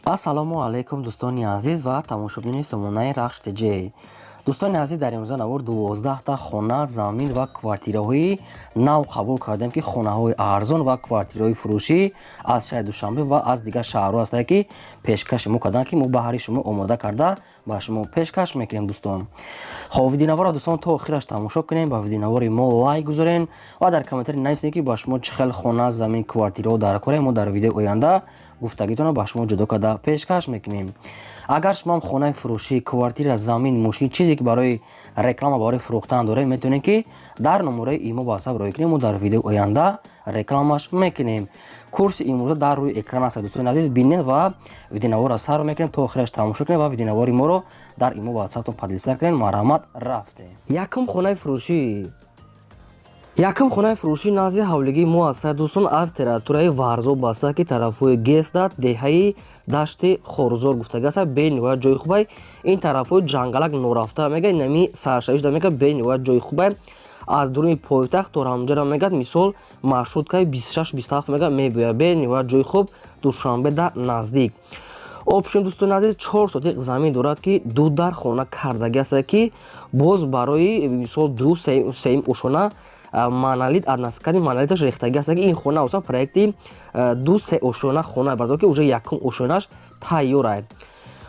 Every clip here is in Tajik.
Ассалому алайкум, дӯстони азиз ва тамошобинони сомонаи Рахш ТЖ. Дӯстони азиз, дар имрӯза навор 12та хона, замин ва квартираҳои нав қабул кардем, ки хонаҳои арзон ва квартираҳои фурӯшӣ аз шаҳри Душанбе ва аз дигар шаҳрҳо ҳастанд, ки пешкаши мо карданд, ки мо баҳри шумо омода карда ба шумо пешкаш мекунем, дӯстон. Хоб, видеонаворро, дӯстон, то охираш тамошо кунем, ба видеонавори мо лайк гузорен ва дар комментарий нависед, ки ба шумо чӣ хел хона, замин, квартираҳо дар корем. Мо дар видеои оянда гуфтагитонро ба шумо ҷудо карда пешкаш мекунем. Агар шумоам хонаи фурӯшӣ, квартира, замин, мошин, чизе ки барои реклама, барои фурӯхтан доред, метавонед, ки дар номерои имо, ватсап роҳӣ кунем, мо дар видеои оянда рекламаш мекунем. Курси имрӯза дар рӯи экран аст, дӯстони азиз, бинед ва видеонаворро сар мекунем, то охираш тамошо кунем ва видеонавори моро дар имо, ватсаптон поделиться кунед. Марҳамат, рафтем. Якум хонаи фурӯшӣ. Якум хонаи фурӯшӣ назди ҳавлигии мо аст, дӯстон, аз территорияи Варзоб баста, ки тарафҳои Гесда, деҳаи Дашти Хорзор гуфтага аст. Бениҳоят ҷои хубай ин тарафҳои ҷангалак норафта мега, инами саршавишда мега, бениҳоят ҷои хубай. Аз дуруни пойтахт то ҳамҷара мегад, мисол, маршруткаи 26, 27 мега мебиёяд. Бениҳоят ҷои хуб, Душанбеда наздик. Общем, дӯстони азиз, 4 сотиқ замин дорад, ки ду дар хона кардаги аст, ки боз барои, мисол, ду сеюм ошона монолит, односкатный монолиташ рехтагӣ аст, ки ин хона оса проекти ду се ошона хона бардор, ки уже якум ошонаш тайёр.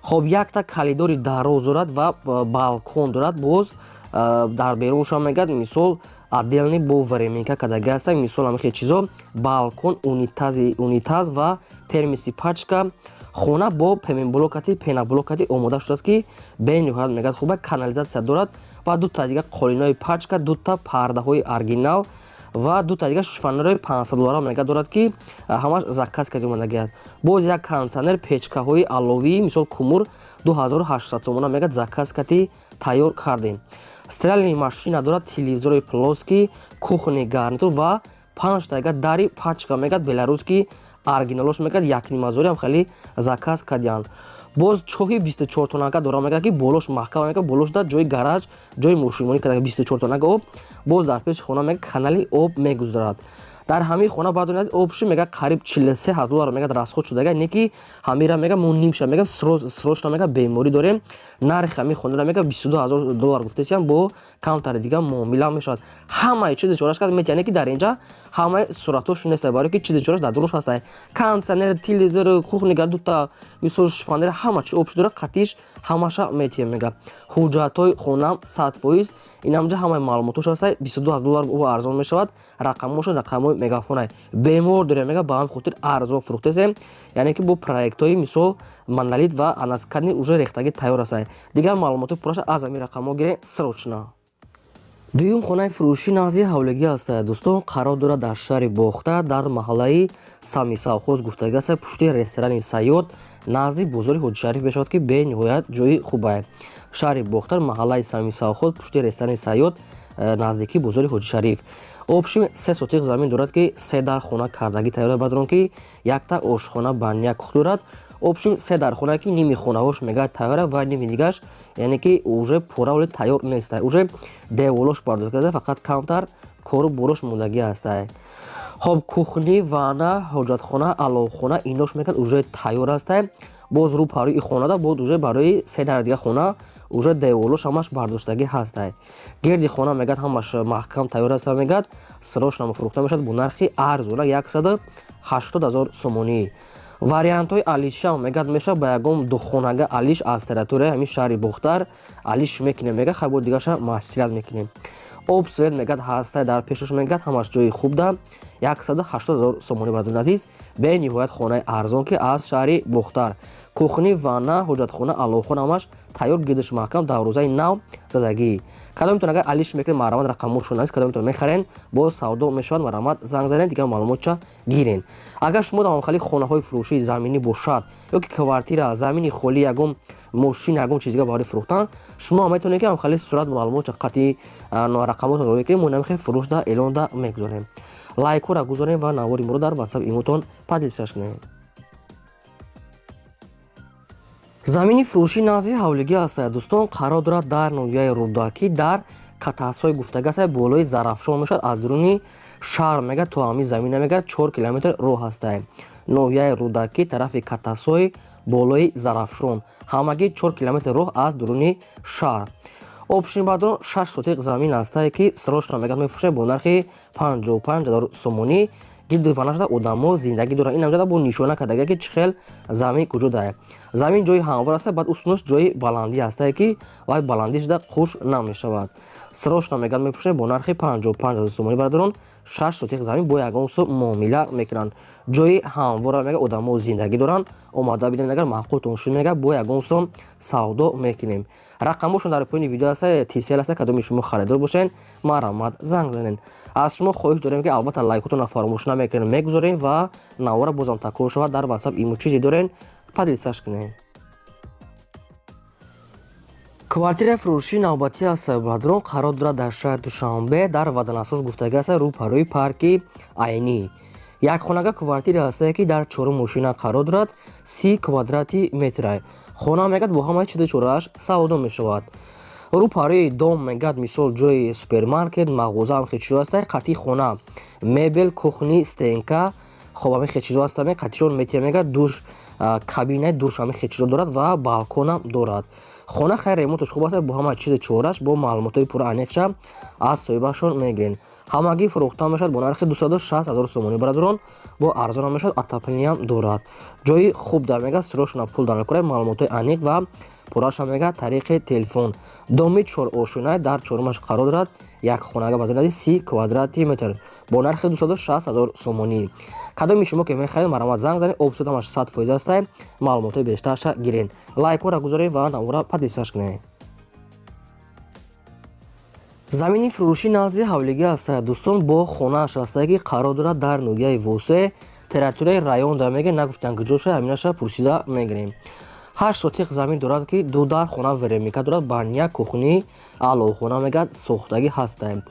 Хоб, якта калидори дароз дорад ва балкон дорад. Боз дар берунша мегад, мисол, отдельный бо временка кардагӣ аст, мисол, ҳамихел чизо, балкон, унитаз ва термоси пачка. Хона бо пеменблокати, пеноблокати омода шудааст, ки бениҳоят мегад хуба. Канализатсия дорад ва дута дига қолинои пачка, дута пардаҳои оригинал ва дута дига шифоньерои 500 доллара мега дорад, ки ҳамаш заказ карди омадагиаст. Боз як кондитсионер, печкаҳои аловӣ, мисол, кумур 2800 сомона мегад заказ карди тайёр кардем. Стиральный машина дорад, телевизори плоский, кухонный гарнитур ва панҷ тайга дари пачка мегад, беларусский оригиналош мегад, якнимазориам хеле заказ кардиянд. Боз чоҳи 24 тонага дора мегад, ки болош маҳкам мегад, болош да ҷои гараж, ҷои мошинмонӣ карда, 24 тонага об. Боз дар пеши хона мегад канали об мегузарад. Дар ҳамаи хона баъд аз общем мега қариб 43 ҳазор доллар мегад расход шудага, не ки ҳамира мега мо нимша мега срочно мега беморӣ дорем. Нархи ҳамаи хонара мега 22 ҳазор доллар гуфтесиям, бо камтари дига муомила мешавад. Ҳамаи чизи чораш кард метияне, ки дар инҷа ҳамаи суратҳошон нест, барое ки чизи чораш дар дурӯш ҳаста: кондитсионер, телевизор, кухня, дута, мисол, шифоньер, ҳама чи общий дора, қатиш ҳамаша метиҳем мега. Ҳуҷҷатҳои хонаам 100%, инамҷа ҳамаи маълумотош ҳаста. 22 ҳазор доллар ӯ арзон мешавад. Рақамҳошон рақамҳои мегафонай. Бемор дорем мега, ба ҳам хотир арзон фурӯхтесем, яъне ки бо проектҳои, мисол, монолит ва односкатный уже рехтагӣ тайёр аста. Дигар маълумоти пурраша аз ҳамин рақамҳо гирен срочно. Дуюм хонаи фурӯшӣ назди ҳавлигӣ аст, дӯстон, қарор дорад дар шаҳри Бохтар, дар маҳаллаи Сами Совхоз гуфтагӣ аст, пушти ресторани Сайёд, назди бозори Ҳоҷишариф мешавад, ки бениҳоят ҷои хубае. Шаҳри Бохтар, маҳаллаи Сами Совхоз, пушти ресторани Сайёд, наздикии бозори Ҳоҷишариф. Общем, 3 сотиқ замин дорад, ки се дар хона кардагӣ тайёр бадрон, ки якта ошхона баня кухт дорад. Общем, се дар хона, ки ними хонаҳош мегӯяд тайёра ва ними дигаш, яъне ки уже пурра вале тайёр неста, уже деволош бардошта карда, фақат камтар кору борош мондагӣ ҳаста. Хоб, кухня, ванна, ҳоҷатхона, аловхона инош мекард уже тайёр аста. Боз рӯ парои хонада боз уже барои се дар дига хона уже деволош ҳамаш бардоштагӣ ҳаста. Гирди хона мегӯяд ҳамаш маҳкам тайёр аста. Мегӯяд, срочно фурӯхта мешавад бо нархи арзона, 180 000 сомонӣ. Вариантҳои алишам мегӯяд мешавад, ба ягон духонага алиш аз территорияи ҳамин шаҳри Бохтар алиш мекунем мега, хай, бо дигаша маслиҳат мекунем. Об, свет мегӯяд ҳаста дар пешаш, мегӯяд ҳамаш ҷои хубда. 180 000 сомонӣ, бародарони азиз, бениҳоят хонаи арзон, ки аз шаҳри Бохтар, кухня, ванна, ҳоҷатхона, аловхона ҳамаш тайёр, гирдиш маҳкам, дарвозаи нав задагӣ. Кадомтон агар алиш мекунед, марҳамат, рақамҳошон аст. Кадомтон мехарен, боз савдо мешавад, марҳамат, занг занед, дигар маълумотча гирен. Агар шумо дар ҳамхали хонаҳои фурӯшии заминӣ бошад ё ки квартира, замини холӣ, ягон мошин, ягон чиз дига барои фурӯхтан, шумо метавонед, ки ҳамхали сурат, маълумотча қатъи рақамотон роя кунед, мо намихел фурӯшда эълонда мегузорем. Лайкҳоро гузорем ва навори моро дар ватсап, имотон поделиться кунед. Замини фурӯшӣ назди ҳавлигӣ аст, дӯстон, қарор дорад дар ноҳияи Рӯдакӣ, дар Катаҳсой гуфтага аст, болои Зарафшон мешавад. Аз дуруни шаҳр мегӯяд то ҳамин замина мегӯяд 4 километр роҳ ҳаста. Ноҳияи Рӯдакӣ, тарафи Катасой. Болои Зарафшон, ҳамагӣ 4 километр роҳ аз дуруни шаҳр. Общем, бародарон, 6 сотиқ замин ҳастае, ки срочно мегӯяд, мефурӯшем бо нархи 55 ҳазор сомонӣ. Гирди ванашда одамо зиндагӣ доранд. Ин ҳамҷода бо нишона кардага, ки чӣ хел замин куҷо дая. Замин ҷои ҳамвор аста, баъд устунаш ҷои баландӣ ҳастае, ки вай баландӣ шуда қуш намешавад. Срочно мегӯяд, мефурӯшем бо нархи 55 ҳазор сомонӣ. Бародарон, 6 сотиқ замин бо ягон сум муомила мекунанд. Ҷои ҳамвора, мега, одамо зиндагӣ доранд. Омада биден, агар маъқултон шуд, мега, бо ягон сум савдо мекунем. Рақамошон дар поёни видео аста, Тисел аста. Кадоми шумо харидор бошен, марҳамат, занг занен. Аз шумо хоҳиш дорем, ки албатта лайкотонро фаромӯш намекунем, мегузорем ва навора бозам такрор шавад. Дар Ватсап имо чизе дорен, поделиться ш кунем. Квартираи фурӯшии навбатӣ аст, бародарон, қарор дорад дар шаҳри Душанбе, дар Ваданасоз гуфтагӣ аст, рӯпарӯи парки Айнӣ. Якхонага квартира ҳастае, ки дар чорум мошина қарор дорад, 30 квадрати метра. Хона, мегӯяд, бо ҳамаи чиду чорааш савдо мешавад. Рӯпарӯи дом, мегӯяд, мисол, ҷои супермаркет, мағоза, ҳам хел чизо ҳаста. Қатъи хона мебел, кухни, стенка, хоб, ҳамин хел чизо ҳаста. Қатъишон метия, мегӯяд, душ, кабинаи душ, ҳамин хел чизо дорад ва балконам дорад. Хона хайр, ремонташ хуб аст, бо ҳама чизи чораш. Бо маълумотҳои пурра аниқша аз соҳибашон мегирем. Ҳамагӣ фурӯхта мешавад бо нархи 260 ҳазор сомонӣ. Бародарон, бо арзонам мешавад, отопление ам дорад. Ҷои хуб дар, мега, срочно пул дар кора. Маълумотҳои аниқ ва пурраша, мега, тариқи телефон. Доми чорошинаи дар чорумаш қарор дорад. Як хонага, бародари, 30 квадрати метр бо нархи 260 ҳазор сомонӣ. Кадоми шумо ки мехаред, марҳамат, занг занед. Об, свет ҳамаш 100% ҳастай. Маълумотҳои бештарша гирен. Лайкҳоро гузоред ва навора поделиться ш кунед. Замини фурӯшӣ назди ҳавлигӣ аст, дӯстон, бо хонааш ҳастае, ки қарор дорад дар ноҳияи Восе, территорияи район дар, мега, нагуфтан куҷоша, ҳаминаша пурсида мегирем. 8 сотиқ замин дорад, ки ду дар хона, временка дорад, баня, кухни, аловхона, мега, сохтагӣ ҳастае.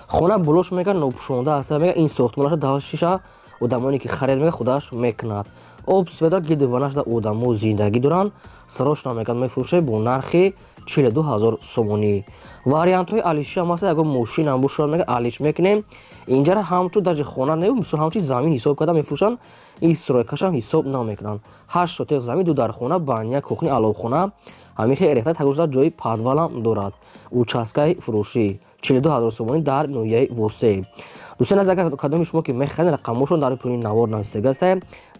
Хона болош, мега, нопӯшонда ҳаста. Мега, ин сохтмонаша шиша одамоне ки харид, мега, худаш мекунад. Об, свет а гирди ванашда одамо зиндагӣ доранд. Срочно, мегӯяд, мефурӯшед бо нархи 42 ҳазор сомонӣ. Вариантҳои алиши ҳам ҳаст, ягон мошинам бошад, мега, алиш мекунем. Инҷара ҳамчун даже хона не, мисол, ҳамчун замин ҳисоб карда мефурӯшанд. Ин стройка шам ҳисоб намекунанд. 8 сотиқ замин, ду дар хона, баня, кухни, аловхона, ҳамин хел рехта тагошта, ҷои подвал ам дорад. Участка и фурӯшӣ 42 ҳазор сомонӣ дар ноҳияи Восе. Дӯстони азиз, агар кадоми шумо ки мехаред, рақамҳошон дар поёни навор нависдагааст,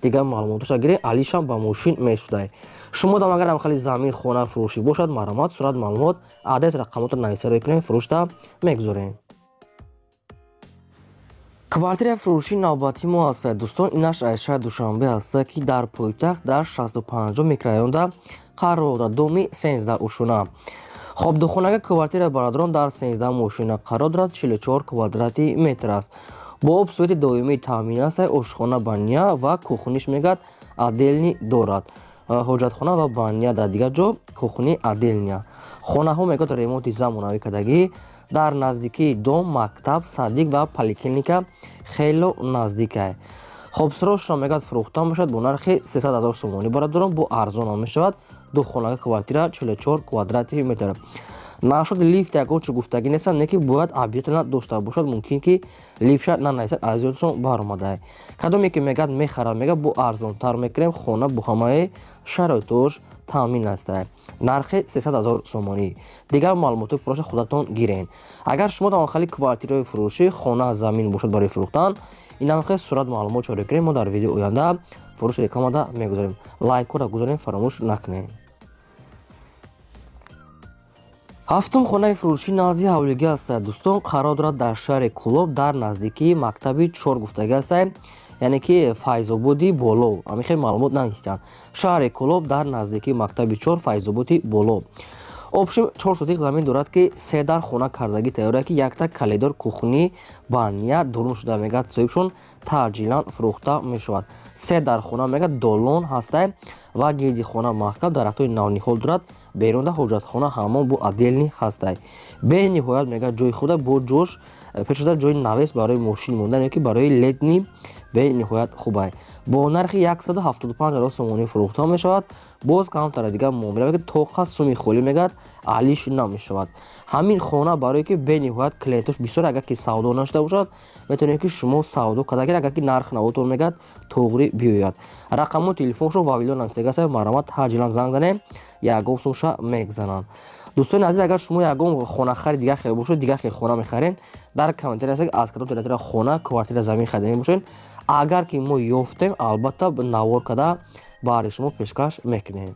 дигар маълумотоша гиред. Алишам ба мошин мешудай. Шумо дам агар хеле замин, хона фурӯшӣ бошад, марҳамат, сурат, маълумот, адрес, рақамотро нависа рӯй кунем, фурӯшта мегузорем. Квартираи фурӯшии навбатии мо ҳаст, дӯстон. Инаш аз шаҳри Душанбе ҳаста, ки дар пойтахт, дар 65-ум микрорайонда қарор дорад, доми 13 ушуна. Хоб, духонага квартираи, бародарон, дар 13 мошина қарор дорад, 44 квадрати метр аст. Бо об, свет и доимӣ таъмин аст. Ошхона, баня ва кухни ш, мегӯяд, отдельный дорад. Ҳоҷатхона ва баня дар дигар ҷо, кухни отдельный. Хонаҳо, мегӯяд, ремонти замонавӣ кардагӣ. Дар наздикии дом мактаб, садик ва поликлиника хело наздикай. Хоб, срочно, мегӯяд, фурӯхта мешавад бо нархи 300 ҳазор сомонӣ. Бародарон, бо арзонам мешавад. Духонага квартира, 44 квадрати метр. Нашуд лифт, ягон чӣ гуфтагӣ нестанд, не ки бояд обязательно дошта бошад. Мумкин ки лифтша нанависад, аз ёдтон баромадай. Кадоме ки, мегӯяд, мехарад, мегӯяд, бо арзонтар мекунем. Хона бо ҳамаи шароитош таъмин аста. Нархи 300 ҳазор сомонӣ. Дигар маълумотҳои пурраша худатон гирен. Агар шумо дар хали квартираҳои фурӯшӣ, хона, замин бошад барои фурӯхтан, инам хел сурат, маълумот чора кунем, мо дар видеои оянда фурӯши рекламада мегузорем. Лайкҳоро гузорем, фаромӯш накунем. Ҳафтум хонаи фурӯшӣ назди ҳавлигӣ аст, дӯстон, қарор дорад дар шаҳри Кӯлоб, дар наздикии мактаби чор гуфтагӣ аст, яъне ки Файзободи Боло. Ҳамин хел маълумот навистанд: шаҳри Кӯлоб, дар наздикии мактаби чор, Файзободи Боло. Общем, 4 сотиқ замин дорад, ки се дар хона кардагӣ тайёра, ки якта коридор, кухни, баня дурун шуда. Мегӯяд соҳибшон, таъҷилан фурӯхта мешавад. Се дар хона, мегӯяд, долон ҳастай ва гирди хона маҳкам, дарахтои навниҳол дорад. Берунда ҳоҷатхона, ҳаммом бо отдельный ҳастай. Бениҳоят, мегӯяд, ҷои худа бо ҷош пешшуда, ҷои навес барои мошин мондан ё ки барои летний. Бениҳоят хубай, бо нархи 175 ҳазор сомонӣ фурӯхта мешавад. Боз камтара дига муомила мекунад, тоқа суми холӣ мегӯяд, алиш намешавад. Ҳамин хона барое ки бениҳоят клиентош бисёр, агар ки савдо нашуда бошад, метавонед ки шумо савдо карда гиред, агар ки нарх навотон мегӯяд тоғрӣ биёяд. Рақамҳои телефоншо вавилон нависдагааст, марҳамат, ҳаҷилан занг занем, ягон сумша мегзананд. Дӯстони азиз, агар шумо ягон хонахари дигар хел бошед, дигар хел хона мехаред, дар комментария ҳаст, аз кадом территория хона, квартира, замин харида мебошед. Агар ки мо ёфтем, албатта, навор карда баҳри шумо пешкаш мекунем.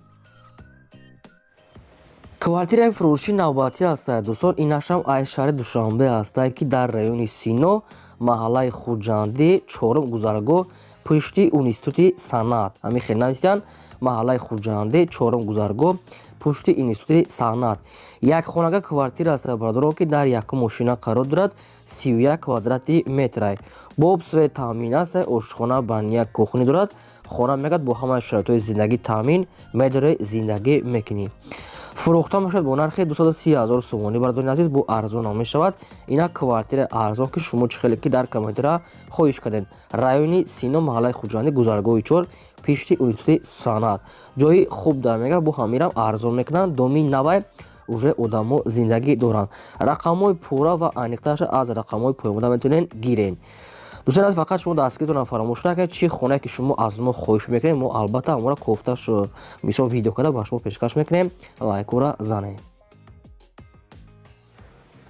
Квартираи фурӯши навбатӣ ҳастад, дӯстон. Инашам ай шаҳри Душанбе ҳастад, ки дар райони Сино, маҳаллаи Хуҷандӣ, чорум гузаргоҳ, пушти институти санъат. Ҳамин хел нависиянд: маҳаллаи Хуҷандӣ, чорум гузаргоҳ, пушти институти санъат. Як хонага квартира аст, бародарон, ки дар якум мошина қарор дорад, 31 квадрати метрай, бо об, свет таъмин аст, ошхона, баня, кухня дорад. Хона мегӯяд, бо ҳамаи шароитҳои зиндагӣ таъмин, медорӣ, зиндагӣ мекунӣ. Фурӯхта мешавад бо нархи 230 ҳазор сомонӣ. Бародарони азиз, бо арзон мешавад. Ина квартираи арзон, ки шумо чӣ хеле ки дар комментария хоҳиш кардед. Райони Сино, маҳаллаи Хуҷандӣ, гузаргоҳи чор, пишти институти санъат. Ҷои хуб да мега, бо ҳамирам арзон мекунанд. Доми навай, уже одамо зиндагӣ доранд. Рақамҳои пурра ва аниқтараша аз рақамҳои поёнбуда метавонед гиред. Дӯстони азиз, фақат шумо дастгиритонро фаромӯш накунед. Чӣ хонае ки шумо аз мо хоҳиш мекунед, мо албатта ҳамонро кофта, мисол, видео карда ба шумо пешкаш мекунем. Лайкора занед.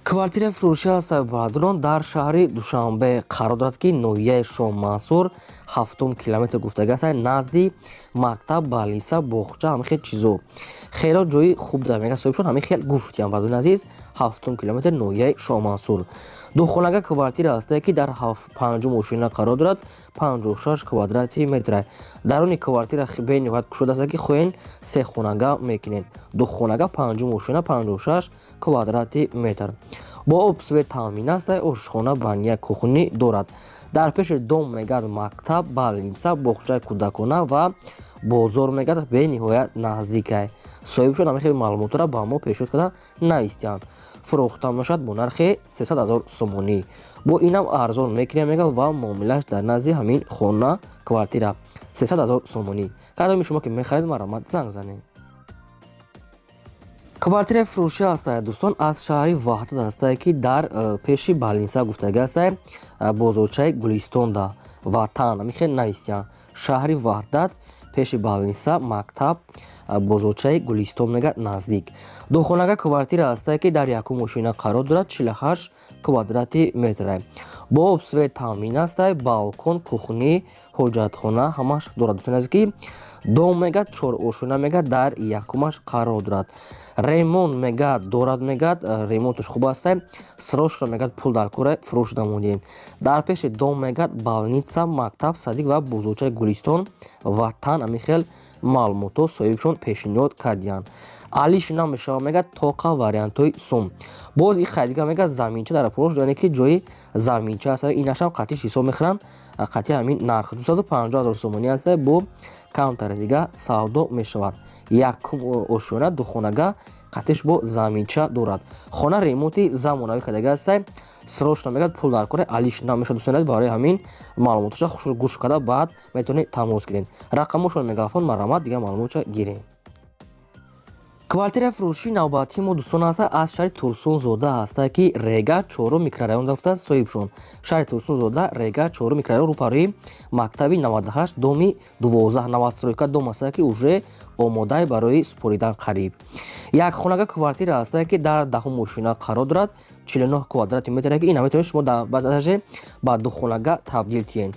Квартираи фурӯшӣ ҳаст, бародарон, дар шаҳри Душанбе қарор дорад, ки ноҳияи Шоҳмансур, ҳафтум километр гуфтага аст, назди мактаб, больница, боғча, ҳамин хел чизо. Хело ҷои хуб дар мега соҳибшон ҳамин хел гуфтиям. Бародарони азиз, ҳафтум километр, ноҳияи Шоҳмансур, духонага квартира ҳастае, ки дар панҷум ошина қарор дорад, 56 квадрати метра. Даруни квартира бениҳоят кушода аст, ки хоҳен, се хонага мекунед. Духонага, панҷум ошина, 56 квадрати метр, бо об, свет таъмин аст, ошхона, баня, кухня дорад. Дар пеши дом мегӯяд мактаб, больница, боғчаи кӯдакона ва бозор мегӯяд бениҳоят наздикай. Соҳибшон ҳамин хел маълумотро ба мо пешниҳод карда навистианд. Фурӯхта мешавад бо нархи 300 ҳазор сомонӣ. Бо инам арзон мекунем мегӯяд ва муомилааш дар назди ҳамин хона, квартира, 300 ҳазор сомонӣ. Кадоми шумо ки мехаред, марҳамат, занг занед. Квартираи фурӯшӣ ҳастае, дӯстон, аз шаҳри Ваҳдат ҳастае, ки дар пеши больница гуфтага ҳастае, бозорчаи Гулистонда, Ватан, ҳамин хел навистианд: шаҳри Ваҳдат, пеши больница, мактаб, бозорчаи Гулистон мегӯяд наздик. Духонага квартира ҳастае, ки дар якум ошина қарор дорад, 48 квадрати метра, бо об, свет таъмин астае, балкон, кухня, ҳоҷатхона ҳамаш дорад. Дӯстони азиз, ки дом мегӯяд чор ошона мегӯяд, дар якумаш қарор дорад. Ремонт мегӯяд дорад, мегӯяд ремонташ хуб астае, срочно мегӯяд пул дар кора, фурӯш намудем. Дар пеши дом мегӯяд больница, мактаб, садик ва бозорчаи Гулистон, Ватан. Ҳамин хел маълумотҳо соҳибшон пешниҳод кардиянд. Алиш намешавад мегӯяд, тоқа вариантҳои сум. Боз и хайдига мегӯяд заминча дар фурӯш, яъне ки ҷои заминча аст, инашам қатиш ҳисоб мехӯранд, қатъи ҳамин нарх 250 ҳазор сомонӣ аст, бо камтари дига савдо мешавад. Якум ошёна, духонага, қатиш бо заминча дорад. Хона ремонти замонавӣ кардага аст, срочно мегӯяд пул дар кора, алиш намешавад. Дӯстони азиз, барои ҳамин маълумоташа хушрӯ гӯш карда, баъд метавонед тамос гиред. Рақамошон мегафон, марҳамат, дигар маълумотша гиред. Квартираи фурӯшии навбатии мо, дӯстон, аст аз шаҳри Турсунзода ҳаста, ки Рега, чорум микрорайон дафтааст соҳибшон. Шаҳри Турсунзода, Рега, чорум микрорайон, рӯпарӯи мактаби 98, доми 12, новостройка дом аста, ки уже омодаи барои супоридан қариб. Як хонага квартира ҳаста, ки дар даҳум ошина қарор дорад, 49 квадрати метре, ки ина метавонед шумо даже ба духонага табдил тиҳед.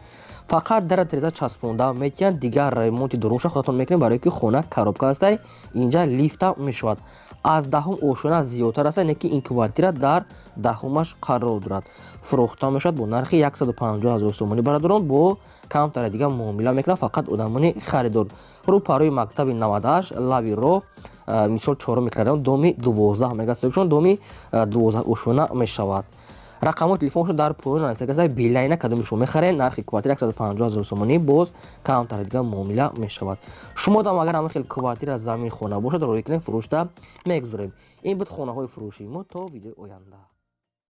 Фақат дара, тиреза часпонда метиҳанд, дигар ремонти дурунша худатон мекунед, барое ки хона коробка ҳастай. Инҷа лифта мешавад. Аз даҳум ошёна зиёдтар аст, не ки ин квартира дар даҳумаш қарор дорад. Фурӯхта мешавад бо нархи 150 ҳазор сомонӣ. Бародарон, бо камтаре дигар муомила мекунад, фақат одамони харидор. Рӯпарӯи мактаби 98, лаби роҳ, мисол, чорум микрорайон, доми 12 мегӯяд соҳибшон, доми 12 ошёна мешавад. Рақамҳои телефоншон дар поён нависта. Билайна кадоми шумо мехаред, нархи квартира 150 ҳазор сомонӣ, боз камтаре дигар муомила мешавад. Шумо дам агар ҳамин хел квартира, замин, хона бошад, роҳӣ кунед, фурӯшда мегузорем. Ин буд хонаҳои фурӯшии мо. То видеои оянда.